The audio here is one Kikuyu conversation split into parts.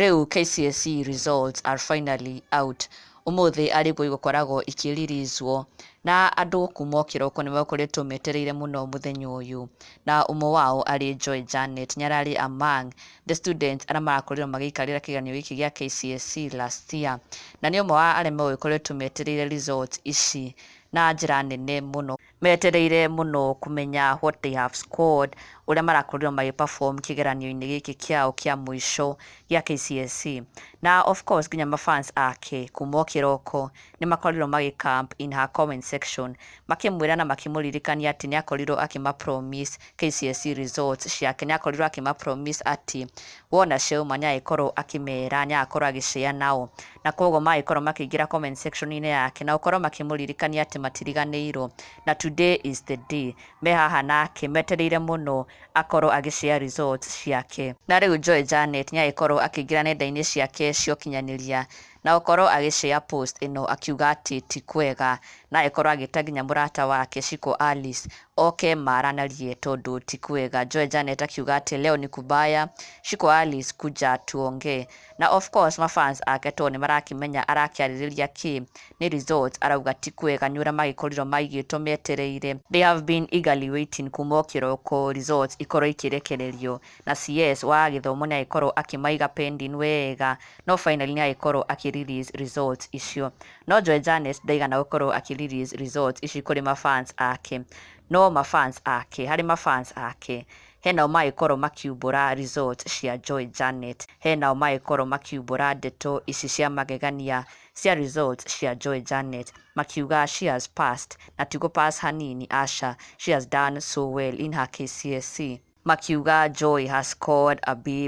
Rĩu KCSE results are finally out. Ũmũthĩ arĩguo igũkoragwo ikĩririizwo na andũ kuma o kĩroko nĩ makoretwo metereire mũno mũthenya ũyũ, na ũmwe wao arĩ Joy Janet. Nĩ ararĩ among the students arĩa marakorirwo magĩikarĩra kĩgeranio gĩkĩ gĩa KCSE last year, na nĩ ũmwe wa arĩa megũgĩkoretwo metereire results ici na njĩra nene mũno, metereire mũno kũmenya what they have scored, ũrĩa marakorirwo magĩ perform kĩgeranio-inĩ gĩkĩ kĩao kĩa mũico gĩa KCSE. Na of course nginya mafans ake kuma o kĩroko nĩ makorirwo magĩ camp in her comment section, makĩmwĩra na makĩmũririkania atĩ nĩ akorirwo akĩma promise KCSE results ciake. Nĩ akorirwo akĩma promise atĩ wona ciauma nĩ agĩkorwo akĩmera, nĩ agakorwo agĩshare nao, na koguo magĩkorwo makĩingĩra comment section-inĩ yake na gũkorwo makĩmũririkania atĩ matiriganĩirwo, na today is the day me haha nake metereire mũno akorwo agĩshare results ciake. Na rĩu Joy Janet nĩ agĩkorwo akĩingĩra nenda-inĩ ciake cia ũkinyanĩria na gũkorwo agĩshare post ĩno, akiuga atĩ ti kwega, na agĩkorwo agĩta nginya mũrata wake Shiko Alice oke maranarie tondũ ti kwega. Joy Janet akiuga atĩ "Leo ni kubaya, Shiko Alice, kuja tuongee." Na of course mafans ake, tondũ nĩ marakĩmenya arakĩarĩrĩria kĩ, nĩ results arauga ti kwega, nĩ ũrĩa magĩkorirwo maigĩtwo metereire. They have been eagerly waiting kuma o kĩroko results ikorwo ikĩrekererio, na CS wa gĩthomo nĩ agĩkorwo akĩmaiga pending wega, no finally nĩ agĩkorwo akĩ release results icio. No Joy Janet ndaigana gũkorwo akĩ release results ici kũrĩ mafans ake, no mafans ake, harĩ mafans ake henao magĩkorwo makiumbũra results cia Joy Janet, henao magĩkorwo makiumbũra ndeto ici cia magegania cia results cia Joy Janet, makiuga she has passed, na ti pass hanini, aca, she has done so well in her KCSE. Makiuga Joy has scored a B+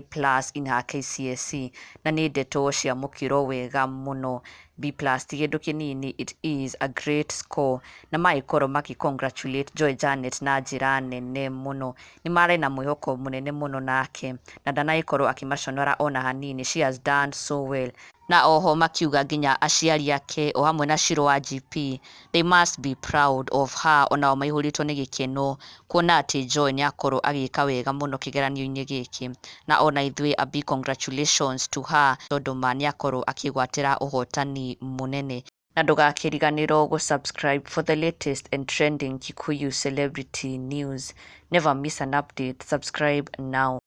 in her KCSE, na nĩ ndeto ciamũkĩrwo wega mũno. B+ ti kĩndũ kĩnini, it is a great score, na magĩkorwo makĩ congratulate Joy Janet na njĩra nene mũno. Nĩ marĩ na mwĩhoko mũnene mũno nake na ndanagĩkorwo akĩmaconora ona hanini. She has done so well. Na oho makiuga nginya aciari ake o hamwe na Shiro wa GP, they must be proud of her. Onao maihũrĩtwo nĩ gĩkeno kuona atĩ Joy nĩ akorwo agĩka wega mũno kĩgeranio-inĩ gĩkĩ, na ona ithuĩ a big congratulations to her, tondũ ma nĩ akorwo akĩgwatĩra ũhotani mũnene. Na ndũgakĩriganĩrwo gũ subscribe for the latest and trending Kikuyu celebrity news. Never miss an update. Subscribe now.